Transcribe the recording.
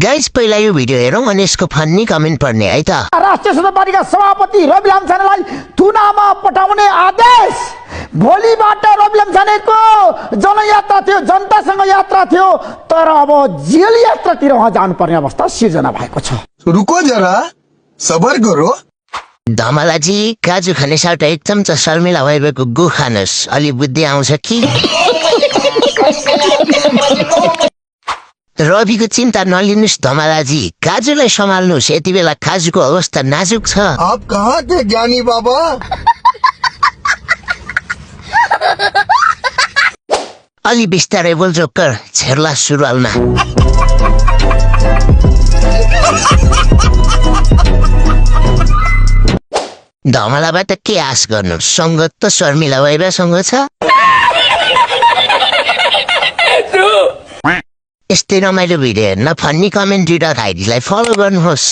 Guys पहिला यो video हेरौँ अनि यसको फन्नी कमेन्ट पढ्ने है त। राष्ट्रिय सदनपालिका सभापति रवि लामछानेलाई थुनामा पठाउने आदेश। भोलिबाट रवि लामछानेको जनयात्रा थियो, जनतासँग यात्रा थियो, तर अब जेल यात्रातिर उहाँ जानुपर्ने अवस्था सिर्जना भएको छ। रुको जरा, सबर करो। धमलाजी काजु खाने साउटा एक चम्चा शर्मिला भइरहेको गु खानुहोस्, अलि बुद्धि आउँछ कि। रविको चिन्ता नलिनुहोस् धमलाजी, काजुलाई सम्हाल्नुहोस्, यति बेला काजुको अवस्था नाजुक छ। आप कहाँ थे ज्ञानी बाबा? अलि बिस्तारै बोल जोकर, छेर्ला सुरुवालमा। धमलाबाट के आश गर्नु, सङ्गत त शर्मिला भइरहेसँग छ। यस्तै रमाइलो भिडियो हेर्न फन्नी कमेन्ट दिँदा आइडीलाई फलो गर्नुहोस्।